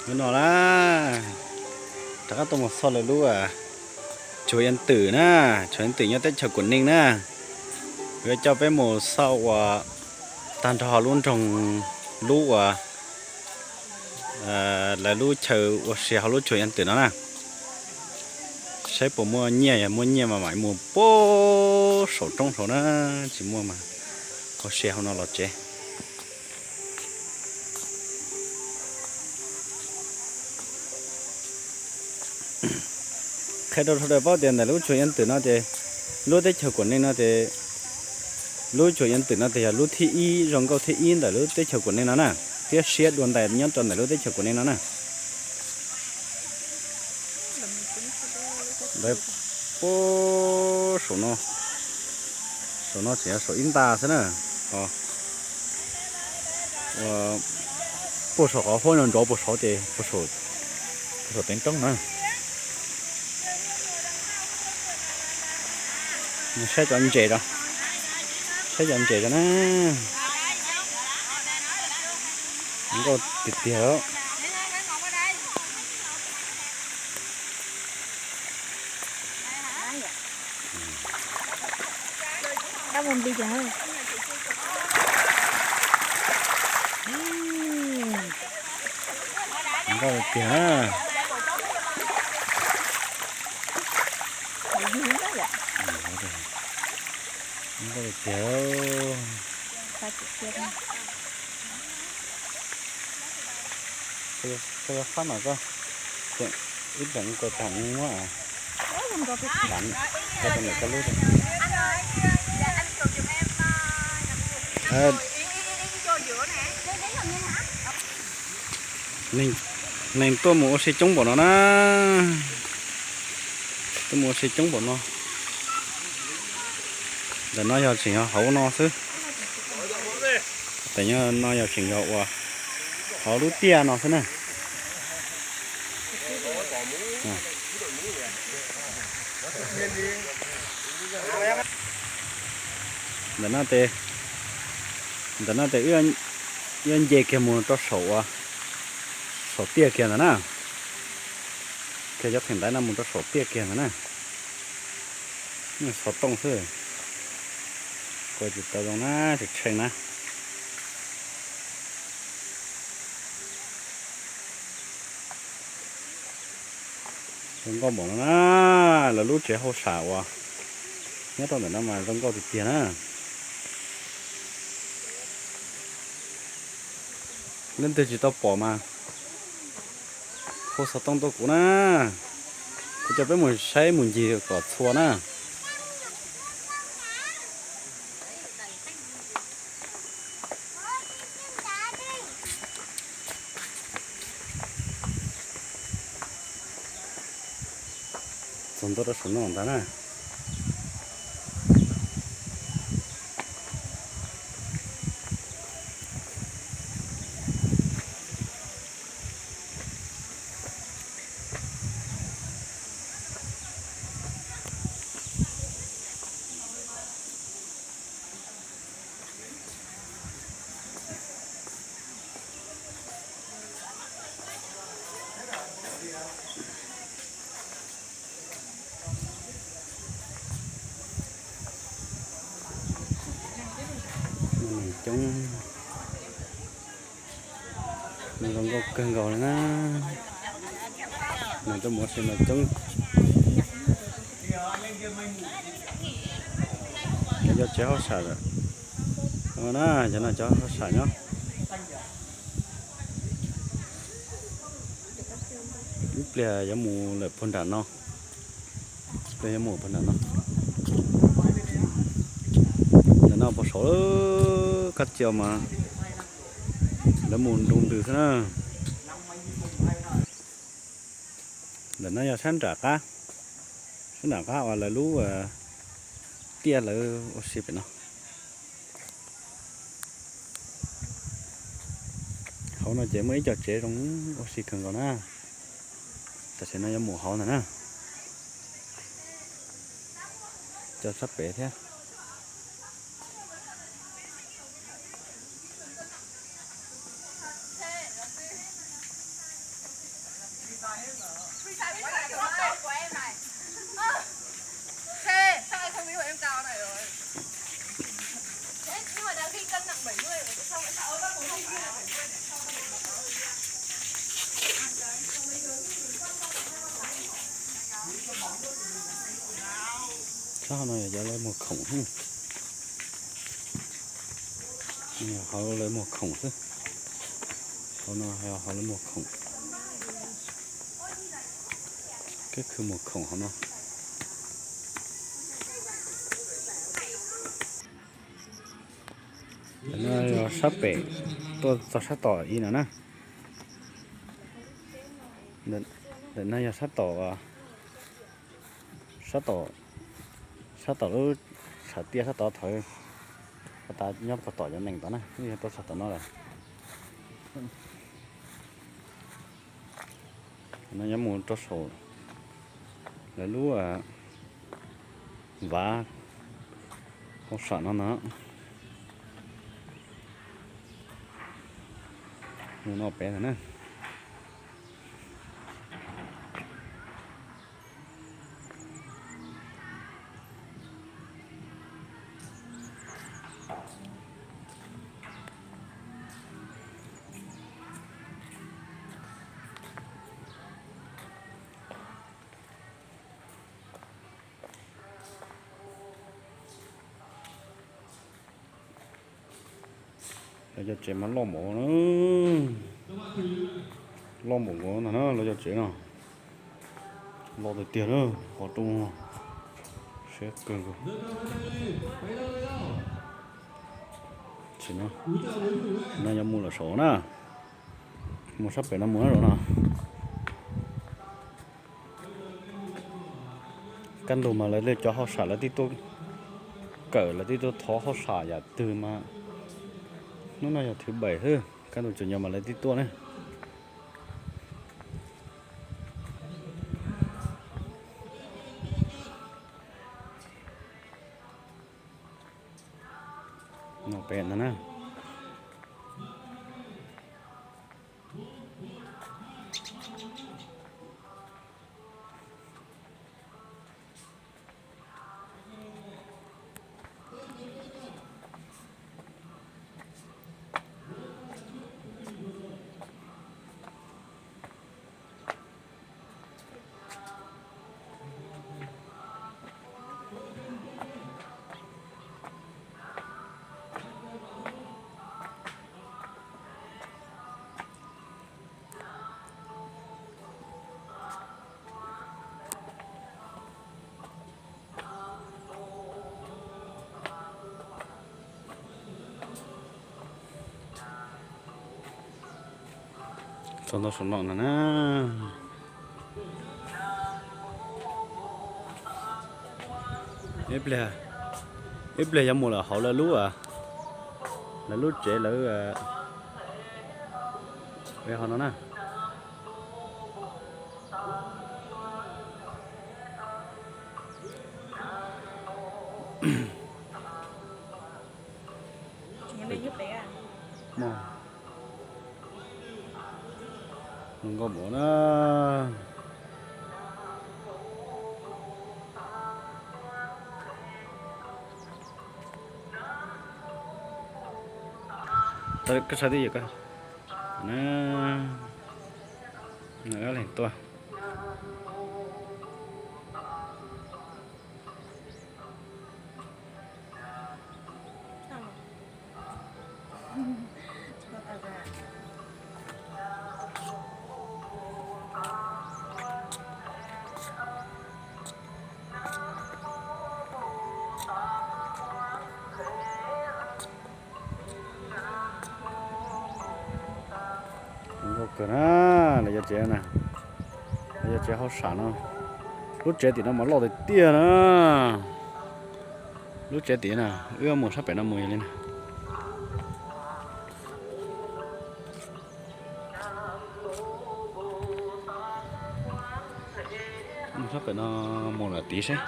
Hnub no na, rov qab tuaj mus xauj lawv lub Chùa Yên Tử na, Chùa Yên Tử nyob teb chaws Quảng Ninh na. Yuav coj peb mus xauj ua tag nrho lub nroog, lub ua lawv lub chaw ua si hauv lub Chùa Yên Tử no na. Saib puas muaj nyiaj, yog muaj nyiaj mas mam mus puag saum roob saud na, tsis muaj mas ua si hauv no los tsev. Qhia rau sawv daws paub tias ntawm lub Chùa Yên Tử no ces, lub teb chaws Quảng Ninh no ces, lub Chùa Yên Tử no ces yog lub thib ib, zoo nkauj thib ib ntawm lub teb chaws Quảng Ninh no na, thiab siab dua ntais nyob rau ntawm lub teb chaws Quảng Ninh no na. Lawv puag saum no, saum no tseem yog saum ib nta xwb na. Puag saum qhov huab no nrov puag saud ces puag saum teev roob na. Saib cov ntses, saib cov ntses rau na. Nkauj tiag tiag. Nkauj tiag. Nkauj tiag. Koj yuav fab mas koj ib leeg koj tag muab, koj tau ntawm koj lub. Neeg tuaj mus ua si coob npaum no na. Tuaj mus ua si coob npaum no. Ntawm no yog tseem yog hauv no xwb. Ntawm no yog tseem yog ua hauv lub tiaj no xwb na. Ntawm no tes, ntawm no tes wb yuav nce kiag mus rau saum, saum tiaj kiag ntawd na. Kiag cov qheem ntaiv no mus rau saum tiaj kiag ntawd na. Xov tooj xwb, kuv tsis tau zoo na, tsis tsheej na. Zoo nkauj npaum no na, lawv lub tsev hauj sam uas nyob rau ntawm no mas zoo nkauj tiag tiag na. Leej twg tsis tau pom mas hu xov tooj tuaj kuv na, kuv coj peb mus saib mus ncig kom txhua na. Txog ntua rau saum no ntag na. Coob, zoo nkauj kawg nkaus li na. Neeg tuaj mus ua si mas coob. Cov tsev hauj sam lawm na, cov no cov hauj sam nyob. Ib pliag yuav mus lawm puag nram no. Ib pliag yuav mus puag nram no. Ntawm no puag saud kab cia mas lawv mus ntu ntws xwb na. Ntawm no yog sab nram qab, sab nram qab uas lawv lub tiaj lawv ua si pem no. Hauv no ces muaj ib co tsev zoo ua si kawg nkaus na. Tam sim no yuav mus hauv ntag na. Co sab pem thiab. Sab hauv no yog cov lawv muag khoom, hauv lawv muag khoom xwb. Hauv no yog hauv lawv muag khoom. Kev khw muag khoom hauv no. Ntawm no yog sab pem tuaj txog sab tom ib no na. Ntawm no yog sab tom, sab tom, sab tom lub tshav tiaj sab tod thaum, tas nyob puag tom cov nees tod na, yog tuaj txog tom no lawm. No nyob mus rau saum lawv lub vav hauj sam no no. Mus no pem ntag na. Lawv cov tsev mas loj npaum na, loj npaum nkaus ntag na lawv cov tsev no. Loj tiag tiag na, qhov rooj siab kawg nkaus. No yog mus lawm saud na, mus sab pem no mus na no. Kaj ntug mas lawv cov hauj sam lawv twb tuaj kawm, lawv twb tuaj thov hauj sam yam twg mas hnub no yog thứ bảy xwb, kaj ntug chủ nhật mas lawv twb tuaj ne. No pem no na. Txog ntua saum no no na. Ib pliag, ib pliag yuav mus lawm hauv lawv lub, lawv lub tsev lawv, hauv no na. Zoo nkauj npaum na. Koj saib twj ywm, koj, na, leej tuaj. Zoo nkauj kawg na, lawv cov tsev na, lawv cov tsev hauj sam no. Lub tsev tim no mas loj tiag tiag na. Lub tsev tim na, wb mus sab pem no mus yog li na. Mus sab pem no mus lawm tid seb.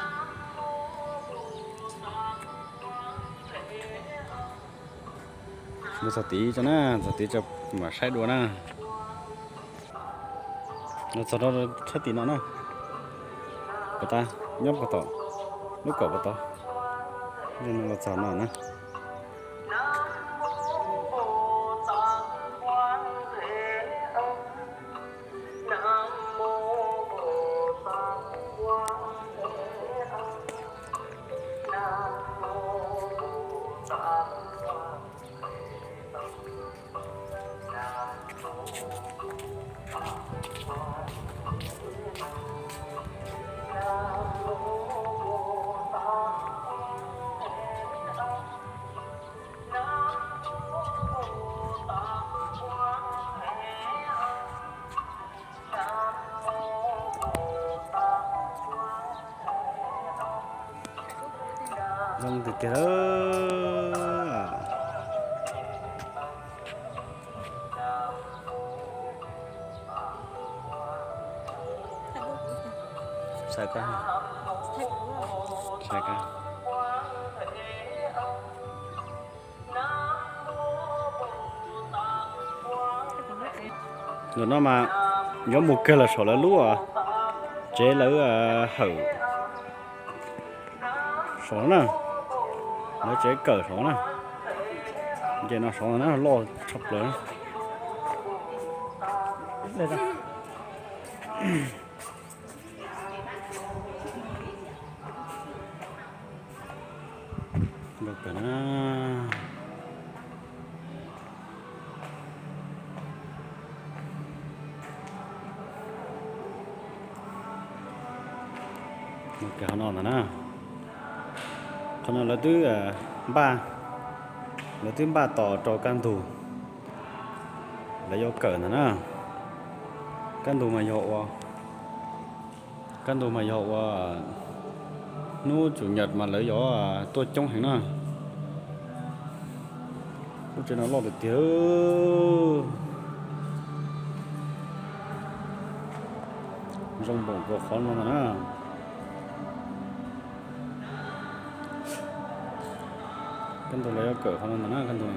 Mus txog tid tso na, txog tid tso mam saib dua na. Los txog rau sab tim no na, puas tab nyob puag tom lub kaum puas tau, los txog no na. Zoo tiag tiag. Saib koj, saib koj. Ntawm no mas yuav mus kiag lawm saum lawv lub tsev lawv hawm saud na, lawv tsev kawm saud na. Ces no saud na loj tshaj plaws. Qhov no ntag na, qhov no lawv twb npaj, lawv twb npaj tos rau kaj ntug lawv yuav kawm ntag na. Kaj ntug mas yog ua, kaj ntug mas yog ua hnub chủ nhật mas lawv yuav tuaj coob heev na. Lub tsev no loj tiag tiag. Zoo npaum nkaus qhov no ntag na. Kaj ntug lawv yuav kawm qhov no ntag na, kaj ntug.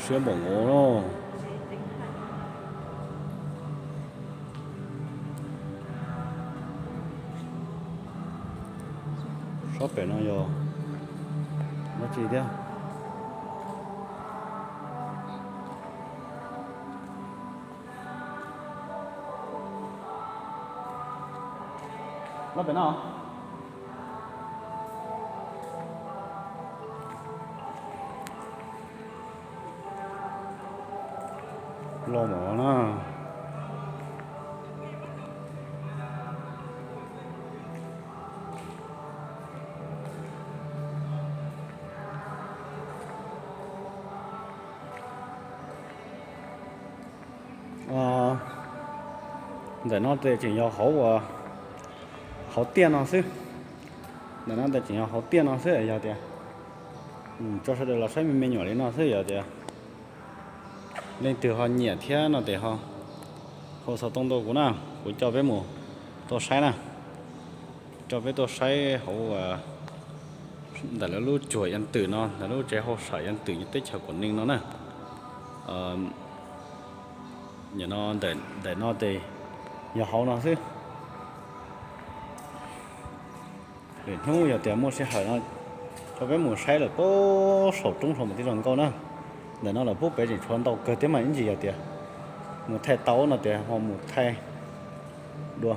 Siab npaum nkaus. Sab pem no yog dab tsi thiab? Loj pem no. Loj mov na. Ntawm no ces tseem yog hauv, hauv tiaj no xwb. Ntawm no ces tseem yog hauv tiaj no xwb, yog tias tso sawv daws los saib me me nyuam li no xwb, yog tias leej twg ho nyiam thiab no ces ho, ho xov tooj tuaj kuv na, kuv coj peb mus tuaj saib na. Coj peb tuaj saib hauv ntawm lawv lub cuag Yaj Twm no, lawv lub tsev hauj sam Yaj Twm teb chaws Quảng Ninh no na. Nim no ntawm no ces yog hauv no xwb. Lwm hnub yog tias muaj sij hawm no, coj peb mus saib lawm puag saum roob saum mas tib zoo nkauj na. Ntawm no lawm puag pem tseem tshuav ntau kawg thiab mas ib ntsis yog tias mus thaij tau no tias ho mus thaij dua.